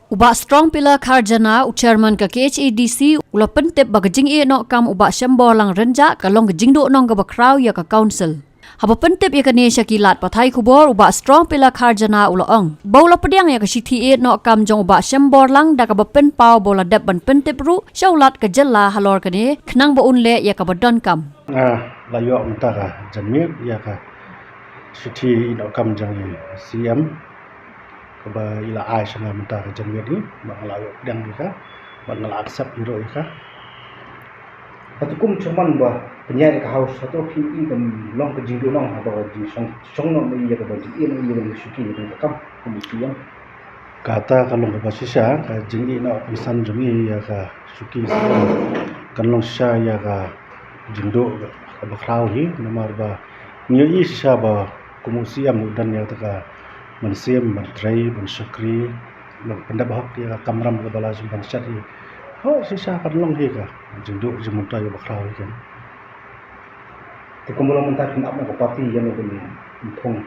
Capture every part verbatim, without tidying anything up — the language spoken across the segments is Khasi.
U Bah Strong Pillar Kharjana, u Chairman ka K H A D C, u la pyntip ba ka jingïehnoh kam u Bah Shemborlang Rynjah ka long ka jingduhnong kaba khraw ïa ka Council. Haba pyntip ïa kane sha ki lad pathai khubor, u Bah Strong Pillar Kharjana u la ong ba u la pdiang ïa ka shithi ïehnoh kam jong u Bah Shemborlang da kaba pynpaw ba u la dep ban pyntip ruh sha u Lat ka jylla halor kane khnang ba un leh ïa kaba donkam. Nga la ïoh mynta ka janmiet ïa ka shithi ïehnoh kam jong i C M kaba i la ai sha nga mynta ka janmiet hi, ba nga la ïoh pdiang ïa ka, ba nga la accept ïa ka. Hato kum chairman ba pynïaid ïa ka House, hato phi i kam long ka jingduhnong haba ka jingshong, shong noh ïa kaba jingïehnoh ïa ka shuki ïa ka kam kum C M? Kata ka long kaba shisha, ka jingïehnoh kongsan jong i ïa ka shuki C M kan long shisha ïa ka jingduh kaba khraw hi, namar ba ngi ïohi shisha ba kum u C M u don ïa kata ka mynsiem ban trei, ban shakri, ban pyndep hok ïa ka kamram kaba la shu ban shet hi. Ho, shisha kan long hi ka jingduh jingmyntoi kaba khraw hi kan. Te kumba long mynta phin ap na ka party ïa no kane thung.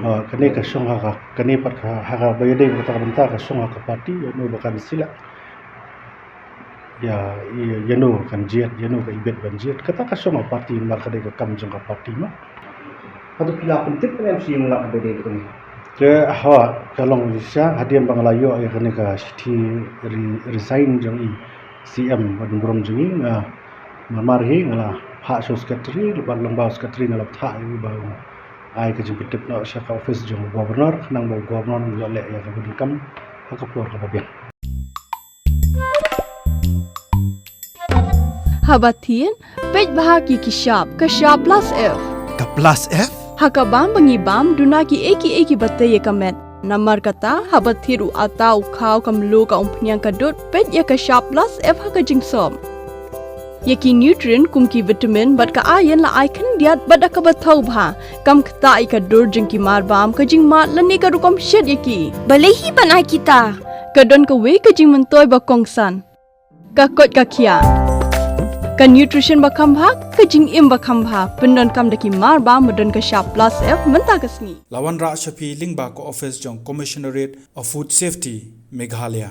Ha, kane ka shong ha ka, kane pat ka, ha kaba ïadei kata ka bynta ka shong ha ka party ïa no ba kan select. Ïa, ïa, ïa no kan jied, ïa no ka ibit ban jied. Kata ka shong ha party namar ka dei ka kam jong ka party ma. Hato phi la pyntip ka M C ïa nga kaba dei kane? Te ha ka long shisha hadien ba nga la ïoh ïa kane ka shithi re-, resign jong i C M ban burom jong i, nga marmar hi nga la phah sha u secretary, bad lyngba u secretary nga la phah ïa u ba ai ka jingpyntip noh sha ka office jong u governor, khnang ba u governor un ïoh leh ïa kaba donkam ha ka por kaba biang. Haba thied, peit bha ki ki shap, ka shap plus F. Ka plus F? Ha ka bam ba ngi bam, duna kiei kiei kiba tei ïa ka met. Namar kata, haba thied u atta u khaw ka mluh ka umphniang ka dud, peit ïa ka shap plus F ha ka jingsop. Ïa ki nutrient kum ki vitamin bad ka iron la ai khyndiat bad da kaba thaw bha. Kam ktah ïa ka dur jong ki mar bam, ka jingmad lane ka rukom shet ïa ki. Balei hi ban ai kita? Ka don kawei ka jingmyntoi ba kongsan. Ka koit ka khiah. Ka nutrition ba kham bha, ka jingim ba kham bha. Pyndonkam da ki mar bam ba don ka shap plus F mynta ka sngi. La wanrah sha phi lyngba ka office jong Commissionerate of Food Safety, Meghalaya.